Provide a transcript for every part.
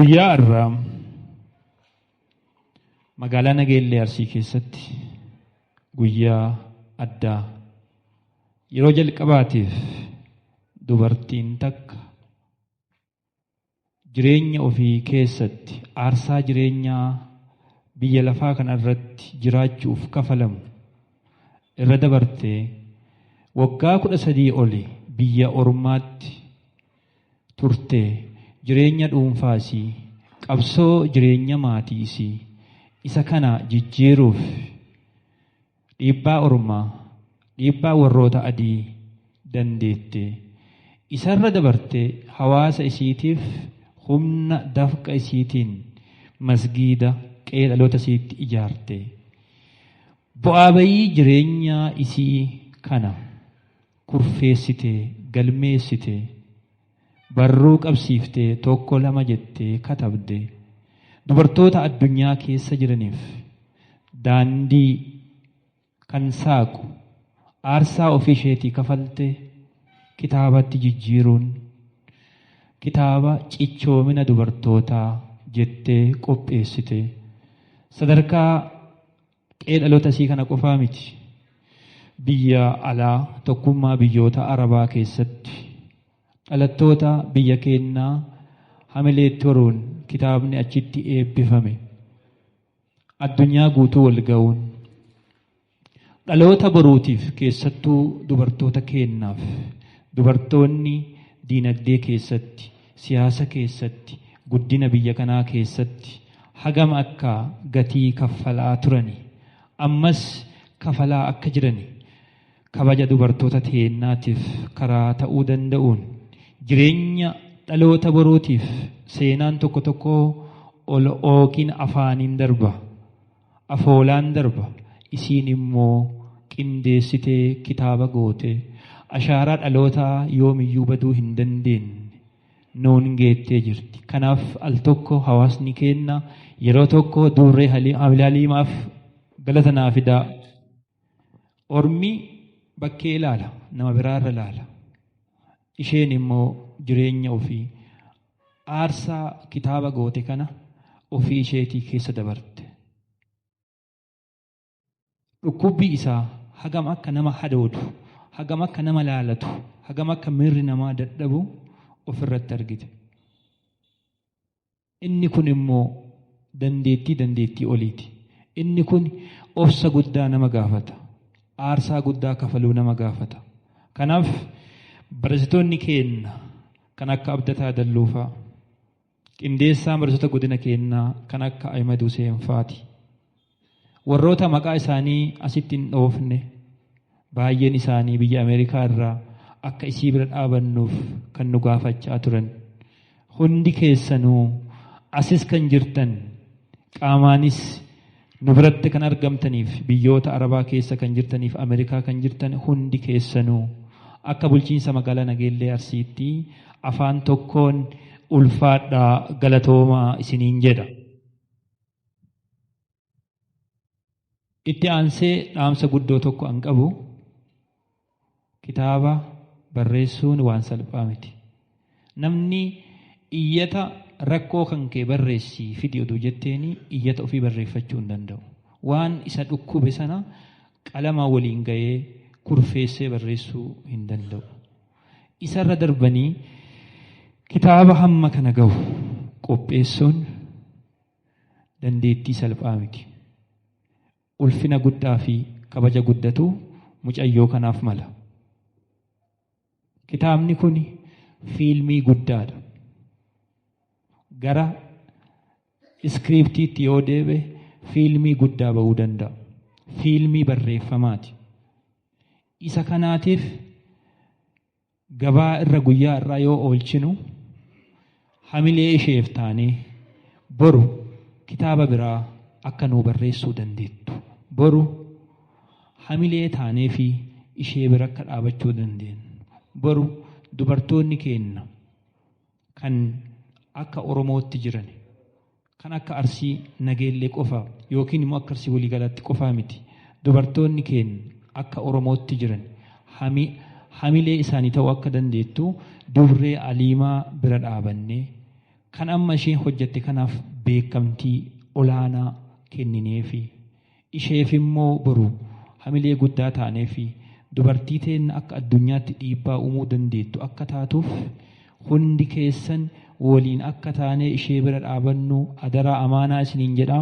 Guyyaa har'aa magaalaa Nageellee Arsii keessatti guyyaa addaa yeroo jalqabaatiif dubartiin takka jireenya ofii keessatti aarsaa jireenyaa biyya lafaa kana irratti jiraachuuf kafalamu irra dabartee waggaa 13 oli biyya ormaatti turtee jireenya dhuunfaasii qabsoo jireenya maatiisii isa kana jijjiiruuf dhiibbaa ormaa dhiibbaa warroota adii dandeette isarra dabartee hawaasa isiitiif humna dafqa isiitiin masgiida qe'ee dhaloota isiitti ijaarte bu'aa bayii jireenyaa isii kana kurfeessite galmeessite barruu qabsiiftee tokko lama jettee katabde dubartoota addunyaa keessa jiraniif daandii kan saaqu aarsaa ofii isheetii kafalte kitaabatti jijjiiruun kitaaba cichoomina dubartootaa jettee qopheessite. Sadarkaa qe'ee dhaloota isii kana qofaa miti. Biyya alaa tokkummaa biyyoota Arabaa keessatti dhalattoota biyya keenyaa hamileetti horuun kitaabni achitti eebbifame. Addunyaa guutuu wal ga'uun dhaloota boruutiif keessattuu dubartoota keennaaf dubartoonni diinagdee keessatti, siyaasa keessatti, guddina biyya kanaa keessatti hagam akka gatii kaffalaa turani ammas kafalaa akka jirani kabaja dubartoota teennaatiif karaa ta'uu danda'uun jireenya dhaloota boruutiif seenaan tokko tokko ol ookiin afaaniin darba afoolaan darba isiin immoo qindeessitee kitaaba goote ashaaraa dhalootaa yoomiyyuu baduu hin dandeenye nuun geettee jirti. Kanaaf al tokko hawaasni keenna yeroo tokko dubree Haliimaaf galata naa fidaa. Ormi bakkee ilaala, nama biraarra ilaala. Isheen immoo jireenya ofii aarsaa kitaaba goote kana ofii isheetii keessa dabarte. Dhukkubbii isaa hagam akka nama hadoodu, hagam akka nama laalatu, hagam akka miirri namaa dadhabu ofirratti argite. Inni kun immoo dandeettii oliiti. Inni kun obsa guddaa nama gaafata. Aarsaa guddaa kafaluu nama gaafata. Kanaaf barsiisonni keenya kan akka Abdataa Dalluufaa, qindeessaan barsiisota godina keenyaa kan akka Ahimad Huseen faati. Warroota maqaa isaanii asitti hin dhoofne baay'een isaanii biyya Ameerikaa irraa akka isii bira dhaabannuuf kan nu gaafachaa turan. Hundi keessanuu asis kan jirtan qaamaanis nu biratti kan argamtaniif biyyoota Arabaa keessa kan jirtaniif Ameerikaa kan jirtan hundi keessanuu akka bulchiinsa magaalaa Nageellee Arsiitti afaan tokkoon ulfaadhaa galatoomaa isiniin jedha. Itti aansee dhaamsa guddoo tokko an qabu kitaaba barreessuun waan salphaa miti. Namni iyyata rakkoo kan kee barreessii fidi oduu jetteeni iyyata ofii barreeffachuu hin danda'u. Waan isa dhukkube sana qalama waliin ga'ee kurfeessee barreessuu hin danda'u. Isarra darbanii kitaaba hamma kana gahu qopheessuun dandeettii salphaa miti. Ulfina guddaa fi kabaja guddatu mucayyoo kanaaf mala. Kitaabni kun fiilmii guddaadha. Gara iskiriiptiitti yoo deebe fiilmii guddaa ba'uu danda'a. Fiilmii barreeffamaati. Isa kanaatiif gabaa irra guyyaa irraa yoo oolchinu hamilee isheef taanee boru kitaaba biraa akka nuu barreessuu dandeettu. Boru hamilee taanee fi ishee bira akka dhaabachuu dandeenyu. Boru dubartoonni keenya kan akka Oromootti jiran kan akka Arsii Nageellee qofa yookiin immoo akka Arsii waliigalaatti qofaa miti. Dubartoonni keenya akka Oromootti jiran hamilee isaanii ta'uu akka dandeettu dubree Aliimaa bira dhaabannee Kan amma isheen hojjette kanaaf beekamtii olaanaa kennineefi isheef immoo boru hamilee guddaa taaneefi dubartii teenna akka addunyaatti dhiibbaa uumuu dandeettu akka taatuuf hundi keessan waliin akka taanee ishee bira dhaabannu adaraa amaanaa isiniin jedha.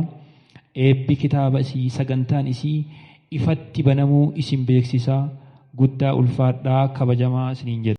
Eebbi kitaaba isii sagantaan isii ifatti banamuu isin beeksisaa guddaa ulfaadhaa kabajamaa isiniin jedha.